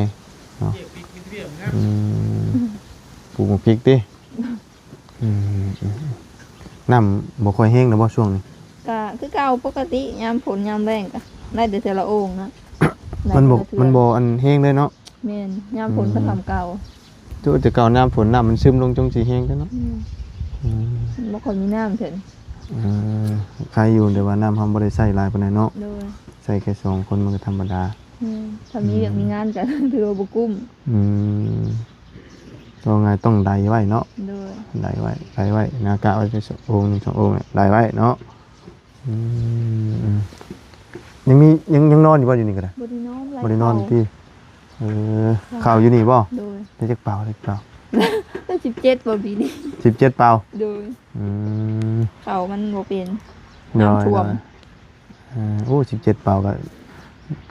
ເນາະ. ອືມ ປູກໝາກພິກຕິ? ອືມ ອືມ ນ້ຳບໍ່ຄ່ອຍແຮງແລ້ວບໍ່ຊ່ວງນີ້? ກະຄືເກົ່າປົກກະຕິ ຍາມຝົນຍາມແລ້ງກະໄດ້ແຕ່ເທື່ອລະໂອ່ງນະ. ມັນບໍ່ ມັນບໍ່ອັນແຮງເລີຍເນາະ. ແມ່ນ ຍາມຝົນ ອືມ ກະສ່ຳເກົ່າ. ໂຕແຕ່ເກົ່າຍາມຝົນນ້ຳມັນຊຶມລົງຈົງຊິແຮງເດ້ເນາະ. ອືມ ອືມ ມັນບໍ່ຄ່ອຍມີນ້ຳເທື່ອ. ເອີ ໄຄຢູ່ ແຕ່ວ່ານ້ຳເຮົາບໍ່ໄດ້ໃຊ້ຫຼາຍປານໃດເນາະ. ໂດຍ ໃຊ້ແຄ່ສອງຄົນມັນກະທຳມະດາ. ແມ່ນ ຖ້າມີວຽກ ອືມ ມີງານກະຖືວ່າບໍ່ກຸ້ມ. ອືມ ເວົ້າງ່າຍຕ້ອງໄດ້ໄວ້ເນາະ. ໂດຍ ໄດ້ໄວ້ ໄດ້ໄວ້ ນາກະໄວ້ໂອ່ງໜຶ່ງສອງໂອ່ງໄດ້ໄວ້ເນາະ. ອືມ ອືມ ຍັງມີ ຍັງ ຍັງນອນຢູ່ບໍ່ ຢູ່ນີ້ກະໄດ້? ບໍ່ໄດ້ນອນ ບໍ່ໄດ້ນອນຕິ? ເອີ ເຂົ້າຢູ່ນີ້ບໍ່? ໂດຍ ໄດ້ຈັກເປົາ ໄດ້ຈັກເປົາ? ໄດ້ສິບເຈັດບໍ່ປີນີ້? ສິບເຈັດເປົາ. ໂດຍ ອືມ ເຂົ້າມັນບໍ່ເປັນ ໂດຍ ນ້ຳຖ້ວມ. ໂດຍ ເອີ ໂອ້ ສິບເຈັດເປົາກະ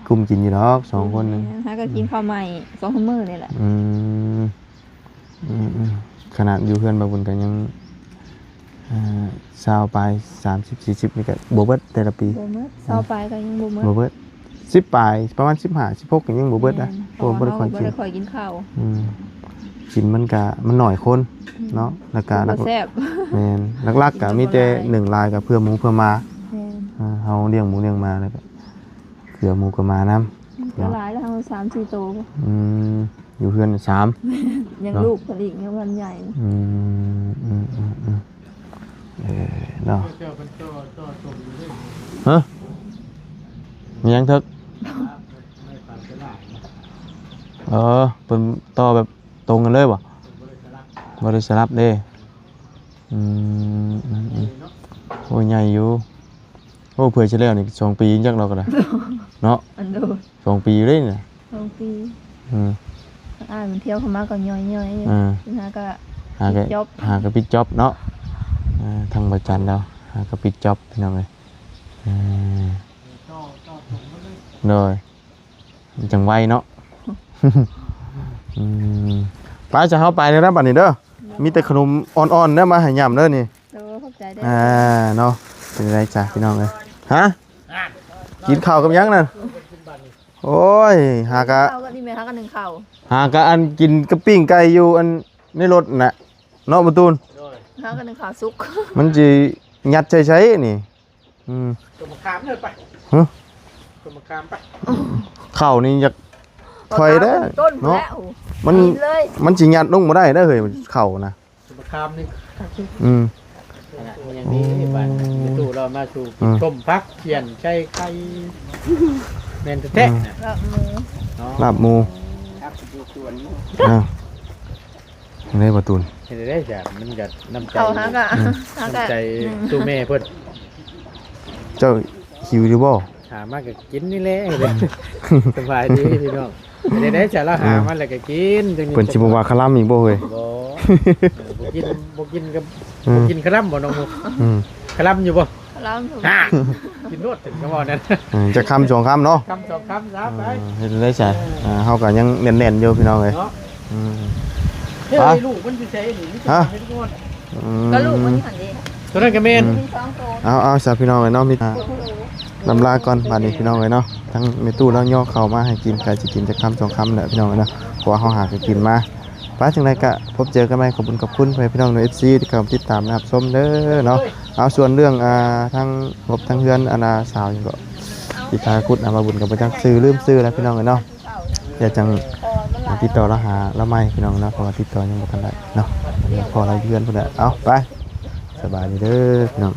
ກຸ້ມກິນຢູ່ດອກ ສອງຄົນໜຶ່ງ. ແມ່ນ ຫາກະກິນເຂົ້າໃໝ່ສອງສາມມື້ນີ້ແຫຼະ. ອືມ ອືມໆ ຂະໜາດຢູ່ເຮືອນບ່າວບຸນກະຍັງ ເອີ ຊາວປາຍ ສາມສິບ ສີ່ສິບ ນີ້ກະບໍ່ເບິດແຕ່ລະປີ. ບໍ່ເບິດ ຊາວປາຍກະຍັງບໍ່ເບິດ ບໍ່ເບິດ. ສິບປາຍ ປະມານສິບຫ້າ ສິບຫົກ ກະຍັງບໍ່ເບິດນະ. ແມ່ນ ເພາະວ່າບໍ່ໄດ້ຄ່ອຍກິນ ເພາະວ່າເຮົາບໍ່ໄດ້ຄ່ອຍກິນເຂົ້າ. ອືມ ກິນມັນກະ ມັນໜ້ອຍຄົນ ອືມ ເນາະ ແລ້ວກະ ກິນບໍ່ແຊບ. ແມ່ນ ຫຼັກໆກະມີແຕ່ ກິນບໍ່ຫຼາຍ ໜຶ່ງຫຼາຍກະເພື່ອໝູເພື່ອໝາ. ແມ່ນ ເອີ ເຮົາລ້ຽງໝູລ້ຽງໝາແລ້ວກະ ເພື່ອໝູກັບໝານຳ ມັນກະ ເນາະ ຫຼາຍແລ້ວ ເຮົາສາມສີ່ໂຕ. ອືມ ຢູ່ເຮືອນສາມ ຍັງ ເນາະ ລູກເພິ່ນອີກ ຍັງບໍ່ທັນໃຫຍ່. ອືມ ອືມ ອືມ ອືມ ເອີ ເນາະ ຮະ ມີຫຍັງເຖິກ? ເອີ ເພິ່ນຕໍ່ແບບຕົງກັນເລີຍບໍ່? ບໍ່ໄດ້ສະຫຼັບເດ້. ອືມ ອືມ ອືມ ໂອ້ຍ ໃຫຍ່ຢູ່. ໂອ້ ເພື່ອຊິແລ້ວນີ້ສອງປີຈັກເນາະ ກະໄດ້ເນາະ. ອັນໂດ ສອງປີຢູ່ເດ້ນີ້ນະ. ສອງປີ. ອືມ ອ້າຍມັນທ່ຽວເຂົ້າມາກະຍ່ອຍໆຢູ່. ອ່າ ຫາກະ ຫາກະ ປິດຈອບ ຫາກະປິດຈອບເນາະ. ເອີ ທາງບໍ່ຈັນລາວຫາກະປິດຈອບ ພີ່ນ້ອງເອີຍ. ເອີ ໂດຍ ມັນຈັ່ງໄວເນາະ. ອືມ ໄປ ຈະເຮົາໄປແລ້ວນະບັດນີ້ເດີ. ມີແຕ່ຂະໜົມອ່ອນໆເດີ ມາໃຫ້ຫຍ້ຳເດີນີ້. ໂດຍ ຂອບໃຈເດີ. ອ່າ ເນາະ ເປັນໃດຈ້ະພີ່ນ້ອງເອີຍ? ຮະ ກິນເຂົ້າກັບຫຍັງນັ້ນ? ໂອ້ຍ ຫາກະ ເຂົ້າກັບນີ້ແມ່ນຫາກະໜຶ້ງເຂົ້າ ຫາກະອັນກິນກັບປີ້ງໄກ່ຢູ່ອັນໃນລົດນະ ເນາະ ບໍ່ຕູນ? ໂດຍ ຫາກະໜຶ້ງເຂົ້າສຸກ. ມັນຊິຍັດໃສ່ໃສນີ້? ອືມ ຕົ້ນມະຂາມເດີໄປ. ຮະ ຕົ້ນມະຂາມໄປ. ເຂົ້ານີ້ຢາກຖອຍເດີເນາະ. ມັນ ມັນຊິຍັດລົງບໍ່ໄດ້ເດີເຮີ້ຍ ເຂົ້ານະ. ມະຂາມນີ້ຄັກສຸດ. ອືມ ອັນນັ້ນຍັງດີ. ໂອ້ ບາດນີ້ຕູ້ລາວມາສູ່ ອືມ ຕົ້ມຜັກ ຂຽນໃສ່ໄຂ່ ແມ່ນແທ້ໆ ອືມ ນະ. ລາບໝູ ເນາະ ລາບໝູ ອ່າ ຈັ່ງໃດບໍ່ຕູນ? ເຮັດໄດ້ຈ້ະ ມັນກະນ້ຳໃຈ ເຂົ້າຫາກະ ອືມ ຫາກະ ນ້ຳໃຈ ອືມ ສູ່ແມ່ເພິ່ນ. ເຈົ້າຫິວຢູ່ບໍ່? ຫາມາກະກິນນີ້ແຫຼະ. ສະບາຍດີພີ່ນ້ອງ. ເຮັດໄດ້ຈ້ະ ລາວຫາມາແລ້ວກະກິນ. ເພິ່ນຊິບໍ່ວ່າຄະລຳອີກບໍ່ເຮີ້ຍ? ບໍ່ ເອີ ບໍ່ກິນ ບໍ່ກິນກະ ອືມ ບໍ່ກິນຄະລຳບໍ່ນ້ອງ? ອືມ ຄະລຳຢູ່ບໍ່? ຄະລຳຢູ່. ກິນໂລດ ເພິ່ນກະເວົ້ານັ້ນ. ອືມ ຈັກຄຳສອງຄຳເນາະ. ຄຳສອງຄຳຊະໄປ. ເອີ ເຮັດໄດ້ຈ້ະ. ເອີ ເຮົາກະຍັງແໜ້ນໆຢູ່ພີ່ນ້ອງເອີຍ. ອືມ ເອີ ລູກມັນຢູ່ໃສນີ້? ຮະ ອືມ ກະລູກມັນຢູ່ຫັ້ນເດ້. ໂຕນັ້ນກະແມ່ນ. ອືມ ມີສອງໂຕ. ເອົາ ເອົາຊະພີ່ນ້ອງເອີຍເນາະ. ມີ ລຳລາກ່ອນບາດນີ້ພີ່ນ້ອງເອີຍເນາະ. ທັງແມ່ຕູ້ລາວຍໍເຂົ້າມາໃຫ້ກິນ ກະຊິກິນຈັກຄຳສອງຄຳແຫຼະພີ່ນ້ອງເອີຍເນາະ ເພາະວ່າເຮົາຫາກະກິນມາ. ໄປ ຈັ່ງໃດກະພົບເຈີກັນໃໝ່. ຂອບຄຸນຂອບຄຸນພໍ່ແມ່ພີ່ນ້ອງ ເອັຟຊີ ທີ່ເຂົ້າມາຕິດຕາມຮັບຊົມເດີເນາະ. ເອົາ ສ່ວນເລື່ອງ ອ່າ ທາງງົບທາງເຮືອນ ອັນນ່າ ສາວຫຍັງເກາະ ທີ່ພາຂຸດ ອ່າ ມາບຸນກະບໍ່ຈັກຊື່ ລືມຊື່ແລ້ວພີ່ນ້ອງເອີຍເນາະ. ດຽວຈັ່ງ ອ່າ ຕິດຕໍ່ລາວຫາລາວໃໝ່ພີ່ນ້ອງເນາະ ເພາະວ່າຕິດຕໍ່ຍັງບໍ່ທັນໄດ້ເນາະ. ພໍລາວຢູ່ເຮືອນພຸ້ນແຫຼະ. ເອົາ ໄປ ສະບາຍດີເດີພີ່ນ້ອງ.